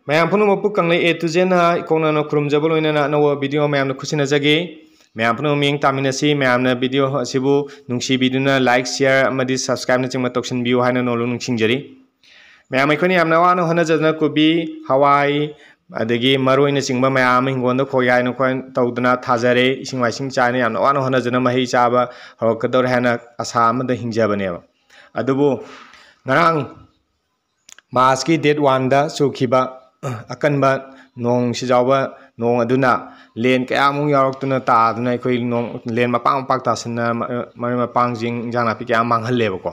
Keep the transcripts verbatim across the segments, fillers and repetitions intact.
ꯃꯌꯥꯝ ꯄꯨꯝꯅꯃꯛꯄꯨ ꯀꯪꯂꯩ A to Zꯅ ꯏꯀꯣꯛꯅꯅ ꯈꯨꯔꯨꯝꯖꯕ ꯂꯣꯏꯅꯅ ꯑꯅꯧꯕ video ꯃꯌꯥꯝꯅ ꯈꯨꯠꯁꯤꯟꯅꯖꯒꯦ꯫ ꯃꯌꯥꯝ ꯄꯨꯝꯅꯃꯛ ꯃꯤꯠꯌꯦꯡ ꯇꯥꯃꯤꯟꯅꯁꯤ꯫ ꯃꯌꯥꯝꯅ video ꯑꯁꯤꯕꯨ ꯅꯨꯡꯁꯤꯕꯤꯗꯨꯅ like, share ꯑꯃꯗꯤ subscribeꯅꯆꯤꯡꯕ ꯇꯧꯁꯤꯟꯕꯤꯌꯨ ꯍꯥꯏꯅ ꯅꯣꯜꯂꯨ ꯅꯤꯡꯁꯤꯡꯖꯔꯤ꯫ ꯃꯌꯥꯝ ꯑꯩꯈꯣꯏꯅ ꯌꯥꯝꯅ ꯋꯥꯅ ꯍꯣꯠꯅꯖꯗꯅ ꯀꯣꯕꯤ, ꯍꯋꯥꯏ, ꯑꯗꯒꯤ ꯃꯔꯣꯏꯅꯆꯤꯡꯕ ꯃꯌꯥꯝ ꯑꯃ ꯍꯤꯡꯒꯣꯜꯗ ꯈꯣꯏꯒꯥꯏꯅ ꯈꯣꯏ ꯇꯧꯗꯅ ꯊꯥꯖꯔꯦ꯫ ꯏꯁꯤꯡ ꯃꯥꯏꯁꯤꯡ ꯆꯥꯏꯅ ꯌꯥꯝꯅ ꯋꯥꯅ ꯍꯣꯠꯅꯖꯅ ꯃꯍꯩ ꯆꯥꯕ ꯍꯧꯔꯛꯀꯗꯧꯔꯦ ꯍꯥꯏꯅ ꯑꯁꯥ ꯑꯃꯗ ꯍꯤꯡꯖꯕꯅꯦꯕ꯫ ꯑꯗꯨꯕꯨ ꯉꯔꯥꯡ Marchꯀꯤ date oneꯗ ꯆꯨꯈꯤꯕ ꯑꯀꯟꯕ ꯅꯣꯡ ꯁꯤꯖꯥꯎꯕ ꯅꯣꯡ ꯑꯗꯨꯅ ꯂꯦꯟ ꯀꯌꯥꯃꯨꯛ ꯌꯥꯎꯔꯛꯇꯨꯅ ꯇꯥꯗꯨꯅ ꯑꯩꯈꯣꯏ ꯅꯣꯡ, ꯂꯦꯟ ꯃꯄꯥꯛ ꯃꯄꯥꯛ ꯇꯥꯁꯤꯟꯅ ꯃ-, ꯃꯔꯣꯏ ꯃꯄꯥꯡꯁꯤꯡ, ꯏꯟꯖꯥꯡ ꯅꯥꯄꯤ ꯀꯌꯥ ꯃꯥꯡꯍꯜꯂꯦꯕꯀꯣ꯫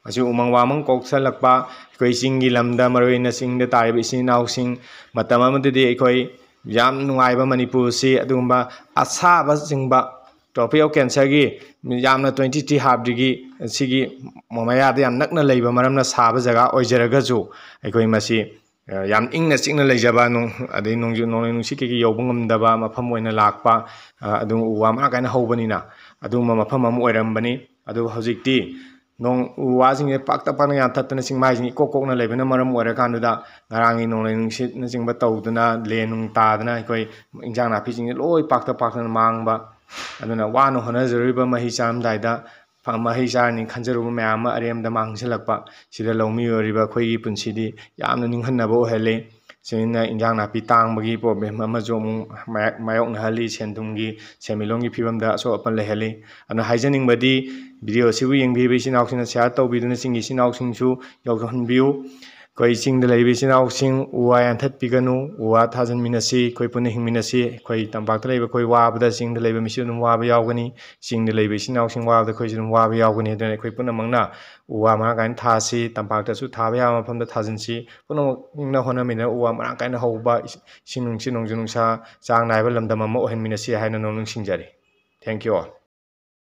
ꯃꯁꯤ ꯎꯃꯪ ꯋꯥꯃꯪ ꯀꯣꯛꯁꯜꯂꯛꯄ, ꯑꯩꯈꯣꯏ ꯆꯤꯡꯒꯤ ꯂꯝꯗ, ꯃꯔꯨ ꯑꯣꯏꯅ ꯆꯤꯡꯗ ꯇꯥꯔꯤꯕ ꯏꯆꯤꯟ ꯏꯅꯥꯎꯁꯤꯡ, ꯃꯇꯝ ꯑꯃꯗꯗꯤ ꯑꯩꯈꯣꯏ ꯌꯥꯝ ꯅꯨꯡꯉꯥꯏꯕ ꯃꯅꯤꯄꯨꯔꯁꯤ ꯑꯗꯨꯒꯨꯝꯕ ꯑꯁꯥꯕ ꯆꯤꯡꯕ, Tropic of Cancerꯒꯤ ꯌꯥꯝꯅ twenty three half degree ꯁꯤꯒꯤ ꯃꯌꯥꯗ ꯌꯥꯝ ꯅꯛꯅ ꯂꯩꯕ ꯃꯔꯝꯅ ꯁꯥꯕ ꯖꯒꯥ ꯑꯣꯏꯖꯔꯒꯁꯨ, ꯑꯩꯈꯣꯏ ꯃꯁꯤ, ꯑ, ꯌꯥꯝ ꯏꯪꯅ ꯆꯤꯛꯅ ꯂꯩꯖꯕ, ꯅꯣꯡ-, ꯑꯗꯩ ꯅꯣꯡꯖꯨ-, ꯅꯣꯡꯂꯩ ꯅꯨꯡꯁꯤꯠ ꯀꯩꯀꯩ ꯌꯧꯕ ꯉꯝꯗꯕ ꯃꯐꯝ ꯑꯣꯏꯅ ꯂꯥꯛꯄ, ꯑ, ꯑꯗꯨꯝ ꯎ ꯋꯥ ꯃꯔꯥꯡ ꯀꯥꯏꯅ ꯍꯧꯕꯅꯤꯅ ꯑꯗꯨꯒꯨꯝꯕ ꯃꯐꯝ ꯑꯃ ꯑꯣꯏꯔꯝꯕꯅꯤ꯫ ꯑꯗꯨꯕꯨ ꯍꯧꯖꯤꯛꯇꯤ ꯅꯣꯡ, ꯎ ꯋꯥꯁꯤꯡꯁꯦ ꯄꯥꯛꯇꯛ ꯄꯥꯛꯅ ꯌꯥꯟꯊꯠꯇꯅ ꯆꯤꯡꯃꯥꯏꯁꯤꯡ ꯏꯀꯣꯛ ꯀꯣꯛꯅ ꯂꯩꯕꯅ ꯃꯔꯝ ꯑꯣꯏꯔꯀꯥꯟꯗꯨꯗ ꯉꯔꯥꯡꯒꯤ ꯅꯣꯡꯂꯩ ꯅꯨꯡꯁꯤꯠꯅꯆꯤꯡꯕ ꯇꯧꯗꯨꯅ ꯂꯦꯟ ꯅꯨꯡ ꯇꯥꯗꯅ ꯑꯩꯈꯣꯏ ꯏꯟꯖꯥꯡ ꯅꯥꯄꯤꯁꯤꯡꯁꯦ ꯂꯣꯏ ꯄꯥꯛꯇꯛ ꯄꯥꯛꯇꯅ ꯃꯥꯡꯕ꯫ ꯑꯗꯨꯅ ꯋꯥꯅ ꯍꯣꯠꯅꯖꯔꯨꯔꯤꯕ ꯃꯍꯩ ꯆꯥꯔꯝꯗꯥꯏꯗ ꯐ-, ꯃꯍꯩ ꯆꯥꯔꯅꯤ ꯈꯟꯖꯔꯨꯕ ꯃꯌꯥꯝ ꯑꯃ ꯑꯔꯦꯝꯕꯗ ꯃꯥꯡꯁꯤꯜꯂꯛꯄ, ꯁꯤꯗ ꯂꯧꯃꯤꯑꯣꯏꯔꯤꯕ ꯑꯩꯈꯣꯏꯒꯤ ꯄꯨꯟꯁꯤꯗꯤ ꯌꯥꯝꯅ ꯅꯤꯡꯍꯟꯅꯕ ꯑꯣꯏꯍꯜꯂꯤ꯫ ꯁꯤꯅ ꯏꯟꯖꯥꯡ ꯅꯥꯄꯤ ꯇꯥꯡꯕꯒꯤ problem ꯑꯃꯁꯨ ꯑꯃꯨꯛ ꯃꯥꯌꯣꯛ-, ꯃꯥꯌꯣꯛꯅꯍꯜꯂꯤ, ꯁꯦꯟ ꯊꯨꯝꯒꯤ, ꯁꯦꯟꯃꯤꯠꯂꯣꯟꯒꯤ ꯐꯤꯕꯝꯗ ꯑꯁꯣꯛ ꯑꯄꯟ ꯂꯩꯍꯜꯂꯤ꯫ ꯑꯗꯨꯅ ꯍꯥꯏꯖꯅꯤꯡꯕꯗꯤ, video ꯑꯁꯤꯕꯨ ꯌꯦꯡꯕꯤꯔꯤꯕ ꯏꯆꯤꯟ ꯏꯅꯥꯎꯁꯤꯡꯅ share ꯇꯧꯕꯤꯗꯨꯅ ꯆꯤꯡꯒꯤ ꯏꯆꯤꯟ ꯏꯅꯥꯎꯁꯤꯡꯁꯨ ꯌꯧꯍꯟꯕꯤꯌꯨ꯫ ꯑꯩꯈꯣꯏ ꯆꯤꯡꯗ ꯂꯩꯕ ꯏꯆꯤꯟ ꯏꯅꯥꯎꯁꯤꯡ ꯎ ꯋꯥ ꯌꯥꯟꯊꯠꯄꯤꯒꯅꯨ, ꯎ ꯋꯥ ꯊꯥꯖꯤꯟꯃꯤꯟꯅꯁꯤ, ꯑꯩꯈꯣꯏ ꯄꯨꯟꯅ ꯍꯤꯡꯃꯤꯟꯅꯁꯤ꯫ ꯑꯩꯈꯣꯏ ꯇꯝꯄꯥꯛꯇ ꯂꯩꯕ ꯑꯩꯈꯣꯏ ꯋꯥꯕꯗ ꯆꯤꯡꯗ ꯂꯩꯕ ꯃꯤꯁꯨ ꯑꯗꯨꯝ ꯋꯥꯕ ꯌꯥꯎꯒꯅꯤ, ꯆꯤꯡꯗ ꯂꯩꯕ ꯏꯆꯤꯟ ꯏꯅꯥꯎꯁꯤꯡ ꯋꯥꯕꯗ ꯑꯩꯈꯣꯏꯁꯨ ꯑꯗꯨꯝ ꯋꯥꯕ ꯌꯥꯎꯒꯅꯤ꯫ ꯑꯗꯨꯅ ꯑꯩꯈꯣꯏ ꯄꯨꯝꯅꯃꯛꯅ ꯎ ꯋꯥ ꯃꯔꯥꯡ ꯀꯥꯏꯅ ꯊꯥꯁꯤ, ꯇꯝꯄꯥꯛꯇꯁꯨ ꯊꯥꯕ ꯌꯥꯕ ꯃꯐꯝꯗ ꯊꯥꯖꯤꯟꯁꯤ, ꯄꯨꯝꯅꯃꯛꯅ ꯍꯣꯠꯅꯃꯤꯟꯅꯔ ꯎ ꯋꯥ ꯃꯔꯥꯡ ꯀꯥꯏꯅ ꯍꯧꯕ, ꯏꯁꯤꯡ ꯅꯨꯡꯁꯤꯠ ꯅꯣꯡꯖꯨ ꯅꯨꯡꯁꯥ ꯆꯥꯡ ꯅꯥꯏꯕ ꯂꯝꯗꯝ ꯑꯃ ꯑꯣꯏꯍꯟꯃꯤꯟꯅꯁꯤ ꯍꯥꯏꯅ ꯅꯣꯜꯂꯨ ꯅꯤꯡꯁꯤꯡꯖꯔꯤ꯫ Thank you all.